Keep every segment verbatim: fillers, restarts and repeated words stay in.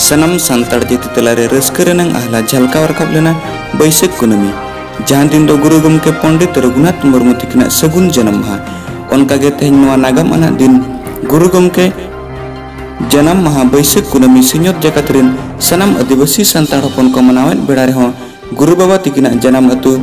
ᱥᱟᱱᱟᱢ ᱥᱟᱱᱛᱟᱲ ᱡᱟᱹᱛᱤ ᱛᱟᱞᱟᱨᱮ ᱨᱟᱹᱥᱠᱟᱹ ᱨᱮᱱᱟᱜ ᱟᱦᱞᱟ ᱡᱷᱟᱞᱠᱟᱣ ᱨᱟᱠᱟᱵ ᱞᱮᱱᱟ ᱵᱟᱹᱭᱥᱟᱹᱠᱷ ᱠᱩᱱᱟᱹᱢᱤ, ᱡᱟᱦᱟᱸ ᱫᱤᱱ ᱫᱚ ᱜᱩᱨᱩ ᱜᱚᱢᱠᱮ ᱯᱚᱱᱰᱤᱛ ᱨᱚᱜᱷᱩᱱᱟᱛᱷ ᱢᱩᱨᱢᱩ ᱛᱤᱠᱤᱱᱟᱜ ᱥᱟᱹᱜᱩᱱ ᱡᱟᱱᱟᱢ ᱢᱟᱦᱟ᱾ ᱚᱱᱠᱟᱜᱮ ᱛᱮᱦᱮᱧ ᱱᱚᱣᱟ ᱱᱟᱜᱟᱢ ᱟᱱᱟᱜ ᱫᱤᱱ ᱜᱩᱨᱩ ᱜᱚᱢᱠᱮ ᱡᱟᱱᱟᱢ ᱢᱟᱦᱟ ᱵᱟᱹᱭᱥᱟᱹᱠᱷ ᱠᱩᱱᱟᱹᱢᱤ ᱥᱤᱧᱚᱛ ᱡᱟᱠᱟᱛ ᱨᱮᱱ ᱥᱟᱱᱟᱢ ᱟᱹᱫᱤᱵᱟᱹᱥᱤ ᱥᱟᱱᱛᱟᱲ ᱦᱚᱯᱚᱱ ᱠᱚ ᱢᱟᱱᱟᱣᱮᱫ ᱵᱮᱲᱟ ᱨᱮᱦᱚᱸ, ᱜᱩᱨᱩ ᱵᱟᱵᱟ ᱛᱤᱠᱤᱱᱟᱜ ᱡᱟᱱᱟᱢ ᱟᱹᱛᱩ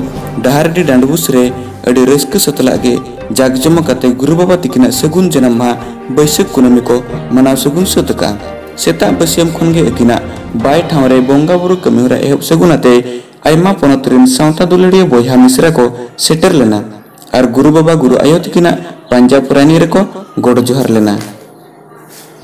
ᱰᱟᱦᱟᱨᱰᱤ ᱰᱟᱸᱰᱵᱩᱥ ᱨᱮ ᱟᱹᱰᱤ ᱨᱟᱹᱥᱠᱟᱹ ᱥᱟᱛᱞᱟᱜ ᱜᱮ ᱡᱟᱠ ᱡᱚᱢᱚᱠ ᱟᱛᱮ ᱜᱩᱨᱩ ᱵᱟᱵᱟ ᱛᱤᱠᱤᱱᱟᱜ ᱥᱟᱹᱜᱩᱱ ᱡᱟᱱᱟᱢ ᱢᱟᱦᱟ ᱵᱟᱹᱭᱥᱟᱹᱠᱷ ᱠᱩᱱᱟᱹᱢᱤ ᱠᱚ ᱢᱟᱱᱟᱣ ᱥᱟᱹᱜᱩᱱ ᱥᱟᱹᱛ ᱟᱠᱟᱫᱼᱟ᱾ ᱥᱮᱛᱟᱜ ᱵᱟᱹᱥᱭᱟᱹᱢ ᱠᱷᱚᱱ ᱜᱮ ᱟᱹᱠᱤᱱᱟᱜ ᱵᱟᱭ ᱴᱷᱟᱶ ᱨᱮ ᱵᱚᱸᱜᱟ ᱵᱩᱨᱩ ᱠᱟᱹᱢᱤ ᱦᱚᱨᱟ ᱮᱦᱚᱵ ᱥᱟᱹᱜᱩᱱ ᱟᱛᱮ ᱟᱭᱢᱟ ᱯᱚᱱᱚᱛ ᱨᱮᱱ ᱥᱟᱶᱛᱟ ᱫᱩᱞᱟᱹᱲᱤᱭᱟᱹ ᱵᱚᱭᱦᱟ ᱢᱤᱥᱨᱟ ᱠᱚ ᱥᱮᱴᱮᱨ ᱞᱮᱱᱟ ᱟᱨ ᱜᱩᱨᱩ ᱵᱟᱵᱟ ᱜᱩᱨᱩ ᱟᱭᱳ ᱛᱤᱠᱤᱱᱟᱜ ᱯᱟᱧᱡᱟ ᱯᱚᱨᱟᱭᱱᱤ ᱨᱮᱠᱚ ᱜᱚᱰ ᱡᱚᱦᱟᱨ ᱞᱮᱱᱟ᱾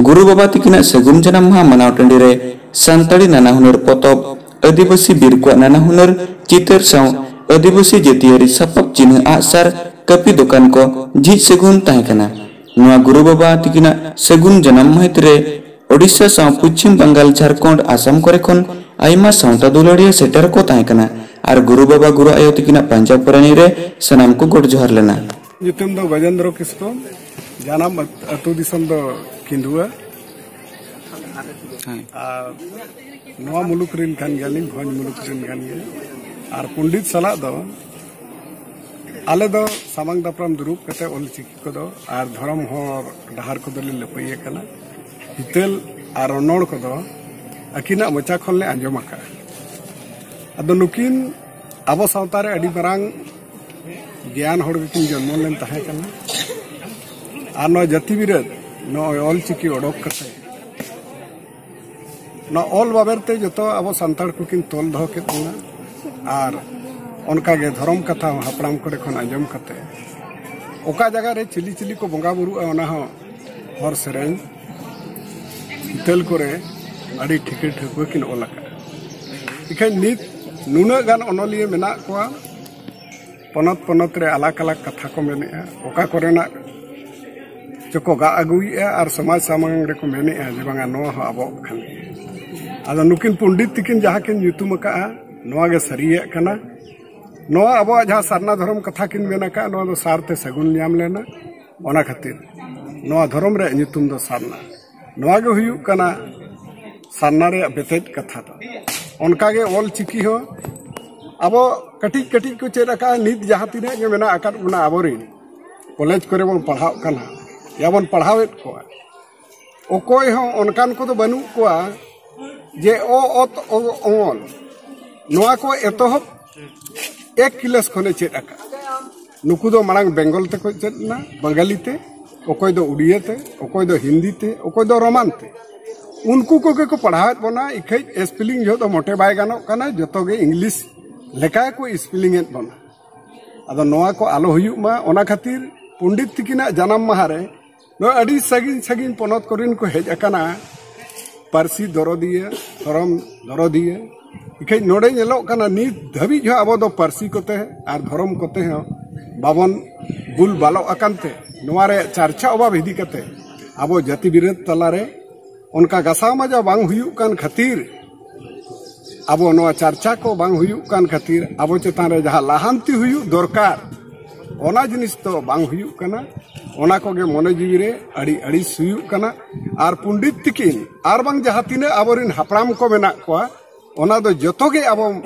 ᱜᱩᱨᱩ ᱵᱟᱵᱟ ᱛᱤᱠᱤᱱᱟᱜ ᱥᱟᱹᱜᱩᱱ ᱡᱟᱱᱟᱢ ᱢᱟᱦᱟ ᱢᱟᱱᱟᱣ ᱴᱟᱺᱰᱤ ᱨᱮ ᱥᱟᱱᱛᱟᱲᱤ ᱱᱟᱱᱟ ᱦᱩᱱᱟᱹᱨ ᱯᱚᱛᱚᱵ, ᱟᱹᱫᱤᱵᱟᱹᱥᱤ ᱵᱤᱨ ᱠᱚᱣᱟᱜ ᱱᱟᱱᱟ ᱦᱩᱱᱟᱹᱨ ᱪᱤᱛᱟᱹᱨ ᱥᱟᱶ ᱟᱹᱫᱤᱵᱟᱹᱥᱤ ᱡᱟᱹᱛᱤᱭᱟᱹᱨᱤ ᱥᱟᱯᱟᱵ ᱪᱤᱱᱦᱟᱹ ᱟᱜᱼᱥᱟᱨ ᱠᱟᱹᱯᱤ ᱫᱚᱠᱟᱱ ᱠᱚ ᱡᱷᱤᱡ ᱥᱟᱹᱜᱩᱱ ᱛᱟᱦᱮᱸ ᱠᱟᱱᱟ᱾ ᱱᱚᱣᱟ ᱜᱩᱨᱩ ᱵᱟᱵᱟ ᱛᱤᱠᱤᱱᱟᱜ ᱥᱟᱹᱜᱩᱱ ᱡᱟᱱᱟᱢ ᱢᱟᱹᱦᱤᱛ ᱨᱮ ᱳᱰᱤᱥᱟ ᱥᱟᱶ ᱯᱚᱪᱷᱤᱢ ᱵᱟᱝᱜᱟᱞ, ᱡᱷᱟᱲᱠᱷᱚᱸᱰ, ᱟᱥᱟᱢ ᱠᱚᱨᱮ ᱠᱷᱚᱱ ᱟᱭᱢᱟ ᱥᱟᱶᱛᱟ ᱫᱩᱞᱟᱹᱲᱤᱭᱟᱹ ᱥᱮᱴᱮᱨ ᱠᱚ ᱛᱟᱦᱮᱸ ᱠᱟᱱᱟ ᱟᱨ ᱜᱩᱨᱩ ᱵᱟᱵᱟ ᱜᱩᱨᱩ ᱟᱭᱳ ᱛᱤᱠᱤᱱᱟᱜ ᱯᱟᱧᱡᱟ ᱯᱚᱨᱟᱭᱱᱤ ᱨᱮ ᱥᱟᱱᱟᱢ ᱠᱚ ᱜᱚᱰ ᱡᱚᱦᱟᱨ ᱞᱮᱱᱟ᱾ ᱧᱩᱛᱩᱢ ᱫᱚ ᱜᱚᱡᱮᱱᱫᱨᱚ ᱠᱤᱥᱠᱩ, ᱡᱟᱱᱟᱢ ᱟᱹᱛᱩ ᱫᱤᱥᱚᱢ ᱫᱚ ᱠᱤᱸᱫᱩᱣᱟ᱾ ᱦᱮᱸ᱾ ᱟᱨ ᱱᱚᱣᱟ ᱢᱩᱞᱩᱠ ᱨᱮᱱ ᱠᱟᱱ ᱜᱮᱭᱟᱞᱤᱧ, ᱵᱷᱚᱸᱡᱽ ᱢᱩᱞᱩᱠ ᱨᱮᱱ ᱠᱟᱱ ᱜᱮᱭᱟ᱾ ᱟᱨ ᱯᱚᱱᱰᱤᱛ ᱥᱟᱞᱟᱜ ᱫᱚ ᱟᱞᱮ ᱫᱚ ᱥᱟᱢᱟᱝ ᱫᱟᱯᱨᱟᱢ ᱫᱩᱲᱩᱵ ᱠᱟᱛᱮ ᱚᱞ ᱪᱤᱠᱤ ᱠᱚᱫᱚ ᱟᱨ ᱫᱷᱚᱨᱚᱢ ᱦᱚᱨ ᱰᱟᱦᱟᱨ ᱠᱚᱫᱚᱞᱮ ᱞᱟᱹᱯᱟᱹᱭ ᱟᱠᱟᱱᱟ᱾ ᱦᱤᱛᱟᱹᱞ ᱟᱨ ᱨᱚᱱᱚᱲ ᱠᱚᱫᱚ ᱟᱹᱠᱤᱱᱟᱜ ᱢᱚᱪᱟ ᱠᱷᱚᱱ ᱞᱮ ᱟᱸᱡᱚᱢ ᱟᱠᱟᱫᱼᱟ᱾ ᱟᱫᱚ ᱱᱩᱠᱤᱱ ᱟᱵᱚ ᱥᱟᱶᱛᱟ ᱨᱮ ᱟᱹᱰᱤ ᱢᱟᱨᱟᱝ ᱜᱮᱭᱟᱱ ᱦᱚᱲ ᱜᱮᱠᱤᱱ ᱡᱚᱱᱢᱚ ᱞᱮᱱ ᱛᱟᱦᱮᱸ ᱠᱟᱱᱟ᱾ ᱟᱨ ᱱᱚᱣᱟ ᱡᱟᱹᱛᱤ ᱵᱤᱨᱟᱹᱫ, ᱱᱚᱜᱼᱚᱭ ᱚᱞ ᱪᱤᱠᱤ ᱚᱰᱚᱠ ᱠᱟᱛᱮ ᱱᱚᱣᱟ ᱚᱞ ᱵᱟᱵᱮᱨ ᱛᱮ ᱡᱚᱛᱚ ᱟᱵᱚ ᱥᱟᱱᱛᱟᱲ ᱠᱚᱠᱤᱱ ᱛᱚᱞ ᱫᱚᱦᱚ ᱠᱮᱫ ᱵᱚᱱᱟ᱾ ᱟᱨ ᱚᱱᱠᱟᱜᱮ ᱫᱷᱚᱨᱚᱢ ᱠᱟᱛᱷᱟ ᱦᱚᱸ ᱦᱟᱯᱲᱟᱢ ᱠᱚᱨᱮ ᱠᱷᱚᱱ ᱟᱸᱡᱚᱢ ᱠᱟᱛᱮ ᱚᱠᱟ ᱡᱟᱭᱜᱟ ᱨᱮ ᱪᱤᱞᱤ ᱪᱤᱞᱤ ᱠᱚ ᱵᱚᱸᱜᱟ ᱵᱩᱨᱩᱜᱼᱟ, ᱚᱱᱟ ᱦᱚᱸ ᱦᱚᱨ ᱥᱮᱨᱮᱧ ᱦᱤᱛᱟᱹᱞ ᱠᱚᱨᱮ ᱟᱹᱰᱤ ᱴᱷᱤᱠᱟᱹ ᱴᱷᱟᱹᱣᱠᱟᱹ ᱠᱤᱱ ᱚᱞ ᱟᱠᱟᱫᱼᱟ᱾ ᱤᱠᱷᱟᱹᱱ ᱱᱤᱛ ᱱᱩᱱᱟᱹᱜ ᱜᱟᱱ ᱚᱱᱚᱞᱤᱭᱟᱹ ᱢᱮᱱᱟᱜ ᱠᱚᱣᱟ, ᱯᱚᱱᱚᱛ ᱯᱚᱱᱚᱛ ᱨᱮ ᱟᱞᱟᱜᱽ ᱟᱞᱟᱜᱽ ᱠᱟᱛᱷᱟ ᱠᱚ ᱢᱮᱱᱮᱜᱼᱟ, ᱚᱠᱟ ᱠᱚᱨᱮᱱᱟᱜ ᱪᱚᱠᱚ ᱜᱟᱜ ᱟᱹᱜᱩᱭᱮᱜᱼᱟ ᱟᱨ ᱥᱚᱢᱟᱡᱽ ᱥᱟᱢᱟᱝ ᱨᱮᱠᱚ ᱢᱮᱱᱮᱜᱼᱟ ᱡᱮ ᱵᱟᱝᱟ, ᱱᱚᱣᱟ ᱦᱚᱸ ᱟᱵᱚᱣᱟᱜ ᱠᱟᱱ ᱜᱮᱭᱟ᱾ ᱟᱫᱚ ᱱᱩᱠᱤᱱ ᱯᱚᱱᱰᱤᱛ ᱛᱤᱠᱤᱱ ᱡᱟᱦᱟᱸ ᱠᱤᱱ ᱧᱩᱛᱩᱢ ᱟᱠᱟᱜᱼᱟ, ᱱᱚᱣᱟ ᱜᱮ ᱥᱟᱹᱨᱤᱭᱟᱜ ᱠᱟᱱᱟ᱾ ᱱᱚᱣᱟ ᱟᱵᱚᱣᱟᱜ ᱡᱟᱦᱟᱸ ᱥᱟᱨᱱᱟ ᱫᱷᱚᱨᱚᱢ ᱠᱟᱛᱷᱟ ᱠᱤᱱ ᱢᱮᱱ ᱟᱠᱟᱫ, ᱱᱚᱣᱟ ᱫᱚ ᱥᱟᱨ ᱛᱮ ᱥᱟᱹᱜᱩᱱ ᱧᱟᱢ ᱞᱮᱱᱟ᱾ ᱚᱱᱟ ᱠᱷᱟᱹᱛᱤᱨ ᱱᱚᱣᱟ ᱫᱷᱚᱨᱚᱢ ᱨᱮᱭᱟᱜ ᱧᱩᱛᱩᱢ ᱫᱚ ᱥᱟᱨᱱᱟ᱾ ᱱᱚᱣᱟ ᱜᱮ ᱦᱩᱭᱩᱜ ᱠᱟᱱᱟ ᱥᱟᱨᱱᱟ ᱨᱮᱭᱟᱜ ᱵᱮᱛᱮᱫ ᱠᱟᱛᱷᱟ ᱫᱚ᱾ ᱚᱱᱠᱟᱜᱮ ᱚᱞ ᱪᱤᱠᱤ ᱦᱚᱸ ᱟᱵᱚ ᱠᱟᱹᱴᱤᱡ ᱠᱟᱹᱴᱤᱡ ᱠᱚ ᱪᱮᱫ ᱟᱠᱟᱫᱼᱟ᱾ ᱱᱤᱛ ᱡᱟᱦᱟᱸ ᱛᱤᱱᱟᱹᱜ ᱜᱮ ᱢᱮᱱᱟᱜ ᱟᱠᱟᱫ ᱵᱚᱱᱟ ᱟᱵᱚᱨᱮᱱ, ᱠᱚᱞᱮᱡᱽ ᱠᱚᱨᱮ ᱵᱚᱱ ᱯᱟᱲᱦᱟᱜ ᱠᱟᱱᱟ, ᱭᱟ ᱵᱚᱱ ᱯᱟᱲᱦᱟᱣᱮᱫ ᱠᱚᱣᱟ, ᱚᱠᱚᱭ ᱦᱚᱸ ᱚᱱᱠᱟᱱ ᱠᱚᱫᱚ ᱵᱟᱹᱱᱩᱜ ᱠᱚᱣᱟ ᱡᱮ ᱚ, ᱚᱛ, ᱚ, ᱚᱝ, ᱱᱚᱣᱟ ᱠᱚ ᱮᱛᱚᱦᱚᱵ ᱮᱠ ᱠᱞᱟᱥ ᱠᱷᱚᱱᱮ ᱪᱮᱫ ᱟᱠᱟᱫ᱾ ᱱᱩᱠᱩ ᱫᱚ ᱢᱟᱲᱟᱝ ᱵᱮᱝᱜᱚᱞ ᱛᱮᱠᱚ ᱪᱮᱫ ᱮᱱᱟ, ᱵᱟᱝᱜᱟᱞᱤ ᱛᱮ, ᱚᱠᱚᱭ ᱫᱚ ᱩᱲᱤᱭᱟᱹ ᱛᱮ, ᱚᱠᱚᱭ ᱫᱚ ᱦᱤᱱᱫᱤ ᱛᱮ, ᱚᱠᱚᱭ ᱫᱚ ᱨᱳᱢᱟᱱ ᱛᱮ᱾ ᱩᱱᱠᱩ ᱠᱚᱜᱮ ᱠᱚ ᱯᱟᱲᱦᱟᱣᱮᱫ ᱵᱚᱱᱟ᱾ ᱤᱠᱷᱟᱹᱡ ᱥᱯᱮᱞᱤᱝ ᱡᱚᱦᱚᱜ ᱫᱚ ᱢᱚᱴᱮ ᱵᱟᱭ ᱜᱟᱱᱚᱜ ᱠᱟᱱᱟ, ᱡᱚᱛᱚ ᱜᱮ ᱤᱝᱞᱤᱥ ᱞᱮᱠᱟ ᱜᱮᱠᱚ ᱥᱯᱮᱞᱤᱝ ᱮᱫ ᱵᱚᱱᱟ᱾ ᱟᱫᱚ ᱱᱚᱣᱟ ᱠᱚ ᱟᱞᱚ ᱦᱩᱭᱩᱜ ᱢᱟ, ᱚᱱᱟ ᱠᱷᱟᱹᱛᱤᱨ ᱯᱚᱱᱰᱤᱛ ᱛᱤᱠᱤᱱᱟᱜ ᱡᱟᱱᱟᱢ ᱢᱟᱦᱟ ᱨᱮ ᱱᱚᱣᱟ ᱟᱹᱰᱤ ᱥᱟᱺᱜᱤᱧ ᱥᱟᱺᱜᱤᱧ ᱯᱚᱱᱚᱛ ᱠᱚᱨᱮᱱ ᱠᱚ ᱦᱮᱡ ᱟᱠᱟᱱᱟ, ᱯᱟᱹᱨᱥᱤ ᱫᱚᱨᱚᱫᱤᱭᱟᱹ, ᱫᱷᱚᱨᱚᱢ ᱫᱚᱨᱚᱫᱤᱭᱟᱹ᱾ ᱤᱠᱷᱟᱹᱡ ᱱᱚᱰᱮ ᱧᱮᱞᱚᱜ ᱠᱟᱱᱟ, ᱱᱤᱛ ᱫᱷᱟᱹᱵᱤᱡ ᱦᱚᱸ ᱟᱵᱚ ᱫᱚ ᱯᱟᱹᱨᱥᱤ ᱠᱚᱛᱮ ᱟᱨ ᱫᱷᱚᱨᱚᱢ ᱠᱚᱛᱮ ᱦᱚᱸ ᱵᱟᱵᱚᱱ ᱵᱩᱞ ᱵᱟᱞᱚᱜ ᱟᱠᱟᱱ ᱛᱮ, ᱱᱚᱣᱟ ᱨᱮᱭᱟᱜ ᱪᱟᱨᱪᱟ ᱚᱵᱷᱟᱵᱽ ᱤᱫᱤ ᱠᱟᱛᱮ ᱟᱵᱚ ᱡᱟᱹᱛᱤ ᱵᱤᱨᱟᱹᱫ ᱛᱟᱞᱟᱨᱮ ᱚᱱᱠᱟ ᱜᱟᱥᱟᱣ ᱢᱟᱡᱟᱣ ᱵᱟᱝ ᱦᱩᱭᱩᱜ ᱠᱟᱱ ᱠᱷᱟᱹᱛᱤᱨ, ᱟᱵᱚ ᱱᱚᱣᱟ ᱪᱟᱨᱪᱟ ᱠᱚ ᱵᱟᱝ ᱦᱩᱭᱩᱜ ᱠᱟᱱ ᱠᱷᱟᱹᱛᱤᱨ, ᱟᱵᱚ ᱪᱮᱛᱟᱱ ᱨᱮ ᱡᱟᱦᱟᱸ ᱞᱟᱦᱟᱱᱛᱤ ᱦᱩᱭᱩᱜ ᱫᱚᱨᱠᱟᱨ, ᱚᱱᱟ ᱡᱤᱱᱤᱥ ᱫᱚ ᱵᱟᱝ ᱦᱩᱭᱩᱜ ᱠᱟᱱᱟ᱾ ᱚᱱᱟ ᱠᱚᱜᱮ ᱢᱚᱱᱮ ᱡᱤᱣᱤ ᱨᱮ ᱟᱹᱰᱤ ᱟᱹᱲᱤᱥ ᱦᱩᱭᱩᱜ ᱠᱟᱱᱟ᱾ ᱟᱨ ᱯᱚᱱᱰᱤᱛ ᱛᱤᱠᱤᱱ ᱟᱨ ᱵᱟᱝ ᱡᱟᱦᱟᱸ ᱛᱤᱱᱟᱹᱜ ᱟᱵᱚᱨᱮᱱ ᱦᱟᱯᱲᱟᱢ ᱠᱚ ᱢᱮᱱᱟᱜ ᱠᱚᱣᱟ, ᱚᱱᱟ ᱫᱚ ᱡᱚᱛᱚ ᱜᱮ ᱟᱵᱚ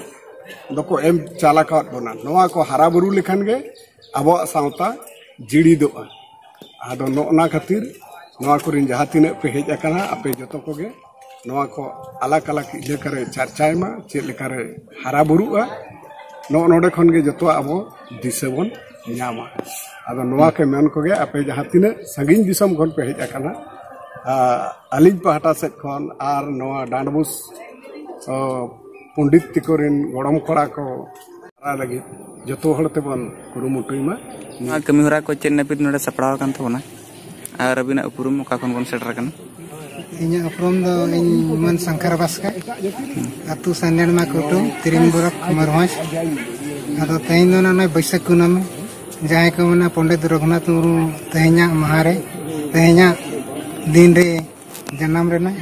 ᱫᱚᱠᱚ ᱮᱢ ᱪᱟᱞ ᱟᱠᱟᱫ ᱵᱚᱱᱟ᱾ ᱱᱚᱣᱟ ᱠᱚ ᱦᱟᱨᱟ ᱵᱩᱨᱩ ᱞᱮᱠᱷᱟᱱ ᱜᱮ ᱟᱵᱚᱣᱟᱜ ᱥᱟᱶᱛᱟ ᱡᱤᱲᱤᱫᱚᱜᱼᱟ᱾ ᱟᱫᱚ ᱱᱚᱜᱼᱱᱟ ᱠᱷᱟᱹᱛᱤᱨ ᱱᱚᱣᱟ ᱠᱚᱨᱮᱱ ᱡᱟᱦᱟᱸ ᱛᱤᱱᱟᱹᱜ ᱯᱮ ᱦᱮᱡ ᱟᱠᱟᱱᱟ, ᱟᱯᱮ ᱡᱚᱛᱚ ᱠᱚᱜᱮ ᱱᱚᱣᱟ ᱠᱚ ᱟᱞᱟᱜᱽ ᱟᱞᱟᱜᱽ ᱤᱞᱟᱹᱠᱟ ᱨᱮ ᱪᱟᱨᱪᱟᱭ ᱢᱟ, ᱪᱮᱫ ᱞᱮᱠᱟ ᱨᱮ ᱦᱟᱨᱟ ᱵᱩᱨᱩᱜᱼᱟ᱾ ᱱᱚᱜᱼᱚ ᱱᱚᱰᱮ ᱠᱷᱚᱱ ᱜᱮ ᱡᱚᱛᱚᱣᱟᱜ ᱟᱵᱚ ᱫᱤᱥᱟᱹ ᱵᱚᱱ ᱧᱟᱢᱟ᱾ ᱟᱫᱚ ᱱᱚᱣᱟ ᱠᱚ ᱢᱮᱱ ᱠᱚᱜᱮ, ᱟᱯᱮ ᱡᱟᱦᱟᱸ ᱛᱤᱱᱟᱹᱜ ᱥᱟᱺᱜᱤᱧ ᱫᱤᱥᱚᱢ ᱠᱷᱚᱱ ᱯᱮ ᱦᱮᱡ ᱟᱠᱟᱱᱟ, ᱟ, ᱟᱹᱞᱤᱧ ᱯᱟᱦᱴᱟ ᱥᱮᱫ ᱠᱷᱚᱱ ᱟᱨ ᱱᱚᱣᱟ ᱰᱟᱸᱰᱵᱳᱥ, ᱚ, ᱯᱚᱱᱰᱤᱛ ᱛᱤᱠᱳ ᱨᱮᱱ ᱜᱚᱲᱚᱢ ᱠᱚᱲᱟ ᱠᱚ ᱦᱟᱨᱟ ᱞᱟᱹᱜᱤᱫ ᱡᱚᱛᱚ ᱦᱚᱲ ᱛᱮᱵᱚᱱ ᱠᱩᱨᱩᱢᱩᱴᱩᱭ ᱢᱟ᱾ ᱱᱚᱣᱟ ᱠᱟᱹᱢᱤ ᱦᱚᱨᱟ ᱠᱚ ᱪᱮᱫ ᱱᱟᱹᱯᱤᱛ ᱱᱚᱰᱮ ᱥᱟᱯᱲᱟᱣ ᱟᱠᱟᱱ ᱛᱟᱵᱚᱱᱟ ᱟᱨ ᱟᱹᱵᱤᱱᱟᱜ ᱩᱯᱨᱩᱢ ᱚᱠᱟ ᱠᱷᱚᱱ ᱵᱚᱱ ᱥᱮᱴᱮᱨ ᱟᱠᱟᱱᱟ? ᱤᱧᱟᱹᱜ ᱩᱯᱨᱩᱢ ᱫᱚ, ᱤᱧ ᱢᱟᱹᱱ ᱥᱚᱝᱠᱟᱨ ᱵᱟᱥᱠᱮ, ᱟᱹᱛᱩ ᱥᱟᱱᱮᱲᱢᱟ ᱠᱩᱴᱩᱢ, ᱛᱤᱨᱤᱝ ᱵᱚᱨᱚᱠ, ᱢᱚᱭᱩᱨᱵᱷᱚᱸᱡᱽ᱾ ᱟᱫᱚ ᱛᱮᱦᱮᱧ ᱫᱚ ᱱᱚᱜᱼᱚᱭ ᱵᱟᱹᱭᱥᱟᱹᱠᱷ ᱠᱩᱱᱟᱹᱢᱤ, ᱡᱟᱦᱟᱸᱭ ᱠᱚ ᱢᱮᱱᱟ ᱯᱚᱱᱰᱤᱛ ᱨᱚᱜᱷᱩᱱᱟᱛᱷ ᱢᱩᱨᱢᱩ ᱛᱮᱦᱮᱧᱟᱜ ᱢᱟᱦᱟ ᱨᱮ, ᱛᱮᱦᱮᱧᱟᱜ ᱫᱤᱱ ᱨᱮ ᱡᱟᱱᱟᱢ ᱨᱮᱱᱟᱜ᱾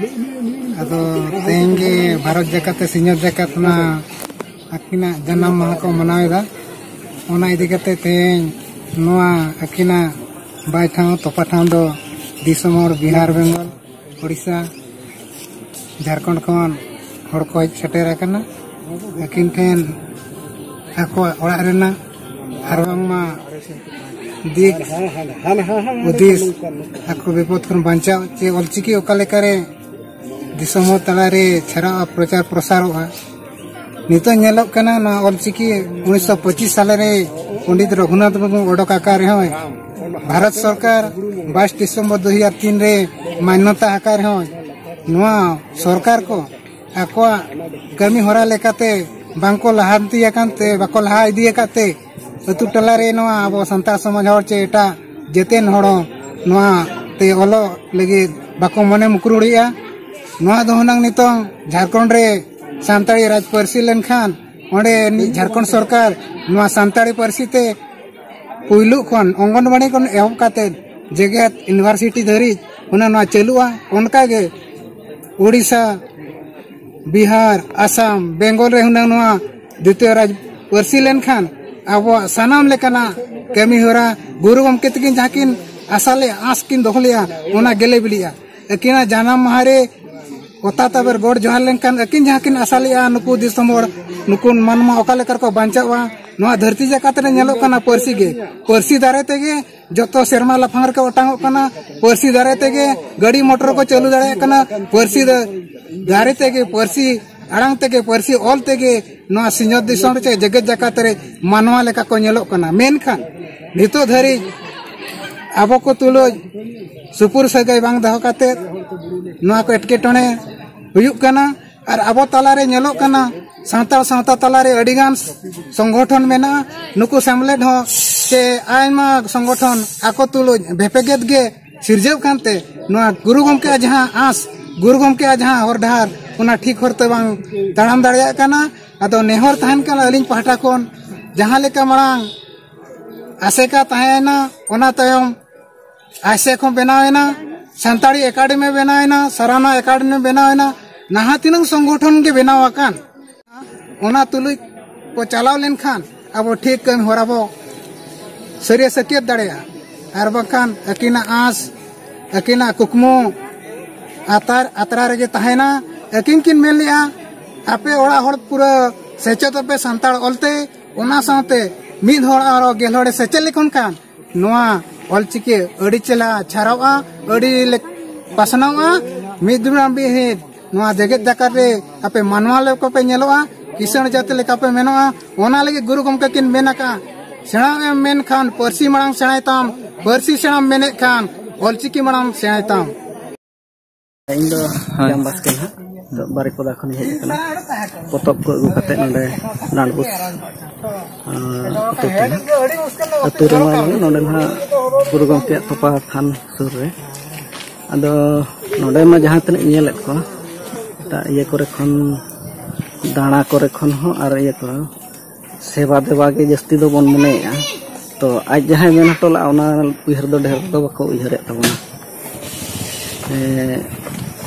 ᱟᱫᱚ ᱛᱮᱦᱮᱧ ᱜᱮ ᱵᱷᱟᱨᱚᱛ ᱡᱟᱠᱟᱛ ᱥᱮ ᱥᱤᱧᱚᱛ ᱡᱟᱠᱟᱛ ᱚᱱᱟ ᱟᱹᱠᱤᱱᱟᱜ ᱡᱟᱱᱟᱢ ᱢᱟᱦᱟ ᱠᱚ ᱢᱟᱱᱟᱣ ᱮᱫᱟ᱾ ᱚᱱᱟ ᱤᱫᱤ ᱠᱟᱛᱮ ᱛᱮᱦᱮᱧ ᱱᱚᱣᱟ ᱟᱹᱠᱤᱱᱟᱜ ᱵᱟᱭ ᱴᱷᱟᱶ, ᱛᱚᱯᱟ ᱴᱷᱟᱶ ᱫᱚ ᱫᱤᱥᱚᱢ ᱦᱚᱲ ᱵᱤᱦᱟᱨ, ᱵᱮᱝᱜᱚᱞ, ᱳᱰᱤᱥᱟ, ᱡᱷᱟᱲᱠᱷᱚᱸᱰ ᱠᱷᱚᱱ ᱦᱚᱲ ᱠᱚ ᱦᱮᱡ ᱥᱮᱴᱮᱨ ᱟᱠᱟᱱᱟ᱾ ᱟᱹᱠᱤᱱ ᱴᱷᱮᱱ ᱟᱠᱚᱣᱟᱜ ᱚᱲᱟᱜ ᱨᱮᱱᱟᱜ ᱟᱨ ᱵᱟᱝᱢᱟ ᱫᱤᱠ ᱦᱩᱫᱤᱥ, ᱟᱠᱚ ᱵᱤᱯᱚᱫ ᱠᱷᱚᱱ ᱵᱟᱧᱪᱟᱣ, ᱪᱮ ᱚᱞᱪᱤᱠᱤ ᱚᱠᱟ ᱞᱮᱠᱟᱨᱮ ᱫᱤᱥᱚᱢ ᱦᱚᱲ ᱛᱟᱞᱟᱨᱮ ᱪᱷᱮᱨᱟᱜᱼᱟ, ᱯᱨᱚᱪᱟᱨ ᱯᱨᱚᱥᱟᱨᱚᱜᱼᱟ᱾ ᱱᱤᱛᱚᱜ ᱧᱮᱞᱚᱜ ᱠᱟᱱᱟ, ᱱᱚᱣᱟ ᱚᱞᱪᱤᱠᱤ ᱩᱱᱤᱥᱥᱚ ᱯᱚᱸᱪᱤᱥ ᱥᱟᱞᱮ ᱨᱮ ᱯᱚᱱᱰᱤᱛ ᱨᱚᱜᱷᱩᱱᱟᱛᱷ ᱢᱩᱨᱢᱩ ᱚᱰᱚᱠ ᱟᱠᱟᱫ ᱨᱮᱦᱚᱸ, ᱵᱷᱟᱨᱚᱛ ᱥᱚᱨᱠᱟᱨ ᱵᱟᱭᱤᱥ ᱰᱤᱥᱮᱢᱵᱚᱨ ᱫᱩ ᱦᱟᱡᱟᱨ ᱛᱤᱱ ᱨᱮ ᱢᱟᱱᱱᱚᱛᱟ ᱟᱠᱟᱫ ᱨᱮᱦᱚᱸ, ᱱᱚᱣᱟ ᱥᱚᱨᱠᱟᱨ ᱠᱚ ᱟᱠᱚᱣᱟᱜ ᱠᱟᱹᱢᱤ ᱦᱚᱨᱟ ᱞᱮᱠᱟᱛᱮ ᱵᱟᱝᱠᱚ ᱞᱟᱦᱟᱱᱛᱤ ᱟᱠᱟᱱ ᱛᱮ, ᱵᱟᱠᱚ ᱞᱟᱦᱟ ᱤᱫᱤ ᱟᱠᱟᱫ ᱛᱮ, ᱟᱹᱛᱩ ᱴᱚᱞᱟ ᱨᱮ ᱱᱚᱣᱟ ᱟᱵᱚ ᱥᱟᱱᱛᱟᱲ ᱥᱚᱢᱟᱡᱽ ᱦᱚᱲ ᱪᱮ ᱮᱴᱟᱜ ᱡᱮᱛᱮᱱ ᱦᱚᱲ ᱦᱚᱸ ᱱᱚᱣᱟ ᱛᱮ ᱚᱞᱚᱜ ᱞᱟᱹᱜᱤᱫ ᱵᱟᱠᱚ ᱢᱚᱱᱮ ᱢᱩᱠᱨᱩᱲᱮᱜᱼᱟ᱾ ᱱᱚᱣᱟ ᱫᱚ ᱦᱩᱱᱟᱹᱝ ᱱᱤᱛᱚᱝ ᱡᱷᱟᱲᱠᱷᱚᱸᱰ ᱨᱮ ᱥᱟᱱᱛᱟᱲᱤ ᱨᱟᱡᱽ ᱯᱟᱹᱨᱥᱤ ᱞᱮᱱᱠᱷᱟᱱ, ᱚᱸᱰᱮ ᱨᱤᱱᱤᱡ ᱡᱷᱟᱲᱠᱷᱚᱸᱰ ᱥᱚᱨᱠᱟᱨ ᱱᱚᱣᱟ ᱥᱟᱱᱛᱟᱲᱤ ᱯᱟᱹᱨᱥᱤ ᱛᱮ ᱯᱩᱭᱞᱩ ᱠᱷᱚᱱ ᱚᱝᱜᱚᱱᱵᱟᱲᱤ ᱠᱷᱚᱱ ᱮᱦᱚᱵ ᱠᱟᱛᱮ ᱡᱮᱜᱮᱛ ᱤᱭᱩᱱᱤᱵᱷᱟᱨᱥᱤᱴᱤ ᱫᱷᱟᱹᱨᱤᱡ ᱦᱩᱱᱟᱹᱝ ᱱᱚᱣᱟ ᱪᱟᱹᱞᱩᱜᱼᱟ᱾ ᱚᱱᱠᱟᱜᱮ ᱳᱰᱤᱥᱟ, ᱵᱤᱦᱟᱨ, ᱟᱥᱟᱢ, ᱵᱮᱝᱜᱚᱞ ᱨᱮ ᱦᱩᱱᱟᱹᱝ ᱱᱚᱣᱟ ᱫᱤᱛᱤᱭᱚ ᱨᱟᱡᱽ ᱯᱟᱹᱨᱥᱤ ᱞᱮᱱᱠᱷᱟᱱ ᱟᱵᱚᱣᱟᱜ ᱥᱟᱱᱟᱢ ᱞᱮᱠᱟᱱᱟᱜ ᱠᱟᱹᱢᱤ ᱦᱚᱨᱟ ᱜᱩᱨᱩ ᱜᱚᱢᱠᱮ ᱛᱟᱹᱠᱤᱱ ᱡᱟᱦᱟᱸ ᱠᱤᱱ ᱟᱥᱟ ᱞᱮᱫᱼᱟ, ᱟᱸᱥ ᱠᱤᱱ ᱫᱚᱦᱚ ᱞᱮᱫᱼᱟ, ᱚᱱᱟ ᱜᱮᱞᱮ ᱵᱤᱞᱤᱜᱼᱟ᱾ ᱟᱹᱠᱤᱱᱟᱜ ᱡᱟᱱᱟᱢ ᱢᱟᱦᱟ ᱨᱮ ᱚᱛᱟ ᱛᱟᱵᱮᱨ ᱜᱚᱰ ᱡᱚᱦᱟᱨ ᱞᱮᱱᱠᱷᱟᱱ ᱟᱹᱠᱤᱱ ᱡᱟᱦᱟᱸ ᱠᱤᱱ ᱟᱥᱟ ᱞᱮᱫᱼᱟ, ᱱᱩᱠᱩ ᱫᱤᱥᱚᱢ ᱦᱚᱲ, ᱱᱩᱠᱩ ᱢᱟᱱᱣᱟ ᱚᱠᱟ ᱞᱮᱠᱟ ᱨᱮᱠᱚ ᱵᱟᱧᱪᱟᱜᱼᱟ, ᱱᱚᱣᱟ ᱫᱷᱟᱹᱨᱛᱤ ᱡᱟᱠᱟᱛ ᱨᱮ ᱧᱮᱞᱚᱜ ᱠᱟᱱᱟ ᱯᱟᱹᱨᱥᱤ ᱜᱮ᱾ ᱯᱟᱹᱨᱥᱤ ᱫᱟᱨᱟᱭ ᱛᱮᱜᱮ ᱡᱚᱛᱚ ᱥᱮᱨᱢᱟ ᱞᱟᱯᱷᱟᱝ ᱨᱮᱠᱚ ᱚᱴᱟᱝᱚᱜ ᱠᱟᱱᱟ, ᱯᱟᱹᱨᱥᱤ ᱫᱟᱨᱟᱭ ᱛᱮᱜᱮ ᱜᱟᱹᱰᱤ ᱢᱚᱴᱚᱨ ᱠᱚ ᱪᱟᱹᱞᱩ ᱫᱟᱲᱮᱭᱟᱜ ᱠᱟᱱᱟ, ᱯᱟᱹᱨᱥᱤ ᱫᱟ-, ᱫᱟᱨᱟᱭ ᱛᱮᱜᱮ, ᱯᱟᱹᱨᱥᱤ ᱟᱲᱟᱝ ᱛᱮᱜᱮ, ᱯᱟᱹᱨᱥᱤ ᱚᱞ ᱛᱮᱜᱮ ᱱᱚᱣᱟ ᱥᱤᱧᱚᱛ ᱫᱤᱥᱚᱢ ᱨᱮ ᱪᱮ ᱡᱮᱜᱮᱛ ᱡᱟᱠᱟᱛ ᱨᱮ ᱢᱟᱱᱣᱟ ᱞᱮᱠᱟ ᱠᱚ ᱧᱮᱞᱚᱜ ᱠᱟᱱᱟ᱾ ᱢᱮᱱᱠᱷᱟᱱ ᱱᱤᱛᱚᱜ ᱫᱷᱟᱹᱨᱤᱡ ᱟᱵᱚ ᱠᱚ ᱛᱩᱞᱩᱡ ᱥᱩᱯᱩᱨ ᱥᱟᱹᱜᱟᱹᱭ ᱵᱟᱝ ᱫᱚᱦᱚ ᱠᱟᱛᱮ ᱱᱚᱣᱟ ᱠᱚ ᱮᱴᱠᱮᱴᱚᱬᱮ ᱦᱩᱭᱩᱜ ᱠᱟᱱᱟ᱾ ᱟᱨ ᱟᱵᱚ ᱛᱟᱞᱟᱨᱮ ᱧᱮᱞᱚᱜ ᱠᱟᱱᱟ, ᱥᱟᱱᱛᱟᱲ ᱥᱟᱶᱛᱟ ᱛᱟᱞᱟᱨᱮ ᱟᱹᱰᱤᱜᱟᱱ ᱥᱚᱝᱜᱚᱴᱷᱚᱱ ᱢᱮᱱᱟᱜᱼᱟ᱾ ᱱᱩᱠᱩ ᱥᱮᱢᱞᱮᱫ ᱦᱚᱸ ᱥᱮ ᱟᱭᱢᱟ ᱥᱚᱝᱜᱚᱴᱷᱚᱱ ᱟᱠᱚ ᱛᱩᱞᱩᱡ ᱵᱷᱮᱯᱮᱜᱮᱫ ᱜᱮ ᱥᱤᱨᱡᱟᱹᱣ ᱠᱟᱱᱛᱮ, ᱱᱚᱣᱟ ᱜᱩᱨᱩ ᱜᱚᱢᱠᱮᱭᱟᱜ ᱡᱟᱦᱟᱸ ᱟᱸᱥ, ᱜᱩᱨᱩ ᱜᱚᱢᱠᱮᱭᱟᱜ ᱡᱟᱦᱟᱸ ᱦᱚᱨ ᱰᱟᱦᱟᱨ, ᱚᱱᱟ ᱴᱷᱤᱠ ᱦᱚᱨᱛᱮ ᱵᱟᱝ ᱛᱟᱲᱟᱢ ᱫᱟᱲᱮᱭᱟᱜ ᱠᱟᱱᱟ᱾ ᱟᱫᱚ ᱱᱮᱦᱚᱨ ᱛᱟᱦᱮᱱ ᱠᱟᱱᱟ ᱟᱹᱞᱤᱧ ᱯᱟᱦᱴᱟ ᱠᱷᱚᱱ, ᱡᱟᱦᱟᱸ ᱞᱮᱠᱟ ᱢᱟᱲᱟᱝ ᱟᱥᱮᱠᱟ ᱛᱟᱦᱮᱸᱭᱮᱱᱟ, ᱚᱱᱟ ᱛᱟᱭᱚᱢ ᱟᱭᱥᱮᱠ ᱦᱚᱸ ᱵᱮᱱᱟᱣ ᱮᱱᱟ, ᱥᱟᱱᱛᱟᱲᱤ ᱮᱠᱟᱰᱮᱢᱤ ᱵᱮᱱᱟᱣ ᱮᱱᱟ, ᱥᱟᱨᱟᱱᱟ ᱮᱠᱟᱰᱮᱢᱤ ᱵᱮᱱᱟᱣ ᱮᱱᱟ, ᱱᱟᱦᱟᱜ ᱛᱤᱱᱟᱹᱝ ᱥᱚᱝᱜᱚᱴᱷᱚᱱ ᱜᱮ ᱵᱮᱱᱟᱣ ᱟᱠᱟᱱ, ᱚᱱᱟ ᱛᱩᱞᱩᱡ ᱠᱚ ᱪᱟᱞᱟᱣ ᱞᱮᱱᱠᱷᱟᱱ ᱟᱵᱚ ᱴᱷᱤᱠ ᱠᱟᱹᱢᱤ ᱦᱚᱨᱟ ᱵᱚ ᱥᱟᱹᱨᱤᱭᱟ ᱥᱟᱹᱠᱭᱟᱹᱛ ᱫᱟᱲᱮᱭᱟᱜᱼᱟ᱾ ᱟᱨ ᱵᱟᱝᱠᱷᱟᱱ ᱟᱹᱠᱤᱱᱟᱜ ᱟᱸᱥ, ᱟᱹᱠᱤᱱᱟᱜ ᱠᱩᱠᱢᱩ ᱟᱛᱟᱨ ᱟᱛᱨᱟ ᱨᱮᱜᱮ ᱛᱟᱦᱮᱱᱟ᱾ ᱟᱹᱠᱤᱱ ᱠᱤᱱ ᱢᱮᱱ ᱞᱮᱜᱼᱟ, ᱟᱯᱮ ᱚᱲᱟᱜ ᱦᱚᱲ ᱯᱩᱨᱟᱹ ᱥᱮᱪᱮᱫᱚᱜ ᱯᱮ ᱥᱟᱱᱛᱟᱲ ᱚᱞᱛᱮ, ᱚᱱᱟ ᱥᱟᱶᱛᱮ ᱢᱤᱫ ᱦᱚᱲ ᱟᱨᱚ ᱜᱮᱞ ᱦᱚᱲᱮ ᱥᱮᱪᱮᱫ ᱞᱮᱠᱷᱟᱱ ᱠᱷᱟᱱ ᱱᱚᱣᱟ ᱚᱞᱪᱤᱠᱤ ᱟᱹᱰᱤ ᱪᱮᱦᱨᱟ ᱪᱷᱟᱨᱟᱣᱜᱼᱟ, ᱟᱹᱰᱤ ᱞᱮ-, ᱯᱟᱥᱱᱟᱣᱜᱼᱟ᱾ ᱢᱤᱫ ᱫᱩᱲᱟᱢ ᱢᱤᱫ ᱱᱚᱣᱟ ᱡᱮᱜᱮᱛ ᱡᱟᱠᱟᱛ ᱨᱮ ᱟᱯᱮ ᱢᱟᱱᱣᱟ ᱞᱮᱠᱟ ᱯᱮ ᱧᱮᱞᱚᱜᱼᱟ, ᱠᱤᱥᱟᱹᱬ ᱡᱟᱹᱛᱤ ᱞᱮᱠᱟ ᱯᱮ ᱢᱮᱱᱚᱜᱼᱟ᱾ ᱚᱱᱟ ᱞᱟᱹᱜᱤᱫ ᱜᱩᱨᱩ ᱜᱚᱢᱠᱮ ᱠᱤᱱ ᱢᱮᱱ ᱟᱠᱟᱫᱼᱟ, ᱥᱮᱬᱟᱢ ᱮᱢ ᱢᱮᱱ ᱠᱷᱟᱱ ᱯᱟᱹᱨᱥᱤ ᱢᱟᱲᱟᱝ ᱥᱮᱬᱟᱭ ᱛᱟᱢ, ᱯᱟᱹᱨᱥᱤ ᱥᱮᱬᱟᱢ ᱢᱮᱱᱮᱫ ᱠᱷᱟᱱ ᱚᱞᱪᱤᱠᱤ ᱢᱟᱲᱟᱝ ᱥᱮᱬᱟᱭ ᱛᱟᱢ᱾ ᱤᱧ ᱫᱚ ᱦᱳᱭ᱾ ᱡᱟᱢ ᱵᱟᱥᱠᱮ ᱱᱟᱦᱟᱜ᱾ ᱱᱤᱛᱚᱜ ᱵᱟᱨᱤᱯᱚᱫᱟ ᱠᱷᱚᱱᱤᱧ ᱦᱮᱡ ᱟᱠᱟᱱᱟ᱾ ᱯᱚᱛᱚᱵ ᱠᱚ ᱟᱹᱜᱩ ᱠᱟᱛᱮ ᱱᱚᱰᱮ ᱰᱟᱸᱰᱵᱳᱥ, ᱟᱸ, ᱟᱹᱛᱩ ᱛᱮ ᱱᱟᱦᱟᱜ᱾ ᱟᱹᱛᱩ ᱨᱮᱢᱟ ᱵᱟᱝ, ᱱᱚᱰᱮ ᱱᱟᱦᱟᱜ ᱜᱩᱨᱩ ᱜᱚᱢᱠᱮᱭᱟᱜ ᱛᱚᱯᱟ ᱛᱷᱟᱱ ᱥᱩᱨ ᱨᱮ᱾ ᱟᱫᱚ ᱱᱚᱰᱮ ᱢᱟ ᱡᱟᱦᱟᱸ ᱛᱤᱱᱟᱹᱜ ᱤᱧ ᱧᱮᱞᱮᱫ ᱠᱚᱣᱟ, ᱮᱴᱟᱜ ᱤᱭᱟᱹ ᱠᱚᱨᱮ ᱠᱷᱚᱱ, ᱫᱟᱬᱟ ᱠᱚᱨᱮ ᱠᱷᱚᱱ ᱦᱚᱸ ᱟᱨ ᱤᱭᱟᱹ ᱠᱚ, ᱥᱮᱵᱟ ᱫᱮᱵᱟ ᱜᱮ ᱡᱟᱹᱥᱛᱤ ᱫᱚᱵᱚᱱ ᱢᱚᱱᱮᱭᱮᱜᱼᱟ᱾ ᱛᱚ ᱟᱡ ᱡᱟᱦᱟᱸᱭ ᱢᱮᱱ ᱦᱚᱴᱚ ᱞᱮᱫᱼᱟ, ᱚᱱᱟ ᱩᱭᱦᱟᱹᱨ ᱫᱚ ᱰᱷᱮᱨ ᱫᱚ ᱵᱟᱠᱚ ᱩᱭᱦᱟᱹᱨᱮᱫ ᱛᱟᱵᱚᱱᱟ᱾ ᱮ,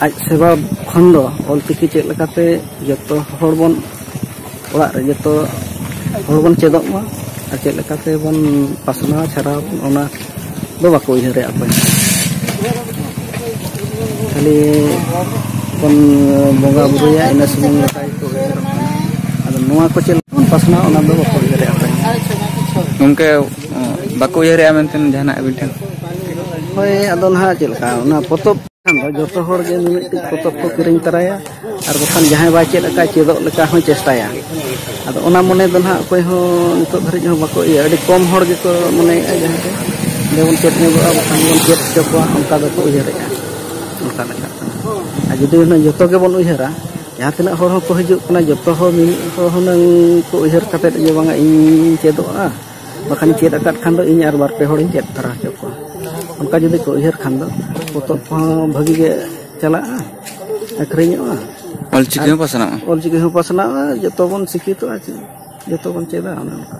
ᱟᱡ ᱥᱮᱵᱟ ᱠᱷᱚᱱ ᱫᱚ ᱚᱞᱪᱤᱠᱤ ᱪᱮᱫ ᱞᱮᱠᱟᱛᱮ ᱡᱚᱛᱚ ᱦᱚᱲ ᱵᱚᱱ, ᱚᱲᱟᱜ ᱨᱮ ᱡᱚᱛᱚ ᱦᱚᱲ ᱵᱚᱱ ᱪᱮᱫᱚᱜ ᱢᱟ ᱟᱨ ᱪᱮᱫ ᱞᱮᱠᱟᱛᱮ ᱵᱚᱱ ᱯᱟᱥᱱᱟᱣ ᱪᱷᱟᱨᱟᱣ ᱵᱚᱱ, ᱚᱱᱟ ᱫᱚ ᱵᱟᱠᱚ ᱩᱭᱦᱟᱹᱨᱮᱫᱼᱟ ᱚᱠᱚᱭ ᱦᱚᱸ᱾ ᱠᱷᱟᱹᱞᱤ ᱵᱚᱱ ᱵᱚᱸᱜᱟ ᱵᱩᱨᱩᱭᱟ, ᱤᱱᱟᱹ ᱥᱩᱢᱩᱝ ᱞᱮᱠᱟ ᱜᱮᱠᱚ ᱩᱭᱦᱟᱹᱨᱚᱜ ᱠᱟᱱᱟ᱾ ᱟᱫᱚ ᱱᱚᱣᱟ ᱠᱚ ᱪᱮᱫ ᱞᱮᱠᱟ ᱵᱚᱱ ᱯᱟᱥᱱᱟᱣᱟ, ᱚᱱᱟ ᱫᱚ ᱵᱟᱠᱚ ᱩᱭᱦᱟᱹᱨᱮᱫᱼᱟ ᱚᱠᱚᱭ ᱦᱚᱸ᱾ ᱜᱚᱢᱠᱮ, ᱵᱟᱠᱚ ᱩᱭᱦᱟᱹᱨᱮᱫᱼᱟ ᱢᱮᱱᱛᱮ ᱡᱟᱦᱟᱱᱟᱜ ᱟᱹᱵᱤᱱ ᱴᱷᱮᱱ? ᱦᱳᱭ, ᱟᱫᱚ ᱱᱟᱦᱟᱜ ᱪᱮᱫ ᱞᱮᱠᱟ, ᱚᱱᱟ ᱯᱚᱛᱚᱵ ᱠᱷᱟᱱ ᱫᱚ ᱡᱚᱛᱚ ᱦᱚᱲ ᱜᱮ ᱢᱤᱢᱤᱫᱴᱤᱡ ᱯᱚᱛᱚᱵ ᱠᱚ ᱠᱤᱨᱤᱧ ᱛᱚᱨᱟᱭᱟ, ᱟᱨ ᱵᱟᱠᱷᱟᱱ ᱡᱟᱦᱟᱸᱭ ᱵᱟᱭ ᱪᱮᱫ ᱟᱠᱟᱫ, ᱪᱮᱫᱚᱜ ᱞᱮᱠᱟ ᱦᱚᱸᱭ ᱪᱮᱥᱴᱟᱭᱟ᱾ ᱟᱫᱚ ᱚᱱᱟ ᱢᱚᱱᱮ ᱫᱚ ᱱᱟᱦᱟᱜ ᱚᱠᱚᱭ ᱦᱚᱸ ᱱᱤᱛᱚᱜ ᱫᱷᱟᱹᱨᱤᱡ ᱦᱚᱸ ᱵᱟᱠᱚ ᱤᱭᱟᱹ, ᱟᱹᱰᱤ ᱠᱚᱢ ᱦᱚᱲ ᱜᱮᱠᱚ ᱢᱚᱱᱮᱭᱮᱫᱼᱟ, ᱡᱟᱦᱟᱸ ᱛᱮ ᱚᱸᱰᱮ ᱵᱚᱱ ᱪᱮᱫ ᱧᱚᱜᱚᱜᱼᱟ, ᱵᱟᱠᱷᱟᱱ ᱵᱚᱱ ᱪᱮᱫ ᱦᱚᱪᱚ ᱠᱚᱣᱟ, ᱚᱱᱠᱟ ᱫᱚᱠᱚ ᱩᱭᱦᱟᱹᱨᱮᱫᱼᱟ᱾ ᱚᱱᱠᱟ ᱞᱮᱠᱟ ᱠᱟᱱᱟ᱾ ᱟᱨ ᱡᱩᱫᱤ ᱦᱩᱱᱟᱹᱝ ᱡᱚᱛᱚ ᱜᱮᱵᱚᱱ ᱩᱭᱦᱟᱹᱨᱟ, ᱡᱟᱦᱟᱸ ᱛᱤᱱᱟᱹᱜ ᱦᱚᱲ ᱦᱚᱸᱠᱚ ᱦᱤᱡᱩᱜ ᱠᱟᱱᱟ, ᱡᱚᱛᱚ ᱦᱚᱲ ᱢᱤᱢᱤᱫ ᱦᱚᱲ ᱦᱩᱱᱟᱹᱝ ᱠᱚ ᱩᱭᱦᱟᱹᱨ ᱠᱟᱛᱮᱫ ᱡᱮ ᱵᱟᱝᱟ ᱤᱧ ᱪᱮᱫᱚᱜᱼᱟ, ᱵᱟᱠᱷᱟᱱ ᱪᱮᱫ ᱟᱠᱟᱫ ᱠᱷᱟᱱ ᱫᱚ ᱤᱧ ᱟᱨ ᱵᱟᱨ ᱯᱮ ᱦᱚᱲᱤᱧ ᱪᱮᱫ ᱫᱷᱟᱨᱟ ᱦᱚᱪᱚ ᱠᱚᱣᱟ᱾ ᱚᱱᱠᱟ ᱡᱩᱫᱤ ᱠᱚ ᱩᱭᱦᱟᱹᱨ ᱠᱷᱟᱱ ᱫᱚ ᱯᱚᱛᱚᱵ ᱠᱚᱦᱚᱸ ᱵᱷᱟᱹᱜᱤ ᱜᱮ ᱪᱟᱞᱟᱜᱼᱟ, ᱟᱹᱠᱷᱨᱤᱧᱚᱜᱼᱟ᱾ ᱚᱞᱪᱤᱠᱤ ᱟᱨ ᱦᱚᱸ ᱯᱟᱥᱱᱟᱜᱼᱟ᱾ ᱚᱞᱪᱤᱠᱤ ᱦᱚᱸ ᱯᱟᱥᱱᱟᱜᱼᱟ, ᱡᱚᱛᱚ ᱵᱚᱱ ᱥᱤᱠᱠᱷᱤᱛᱚᱜᱼᱟ, ᱪᱮᱫ, ᱡᱚᱛᱚ ᱵᱚᱱ ᱪᱮᱫᱟ, ᱚᱱᱮ ᱚᱱᱠᱟ᱾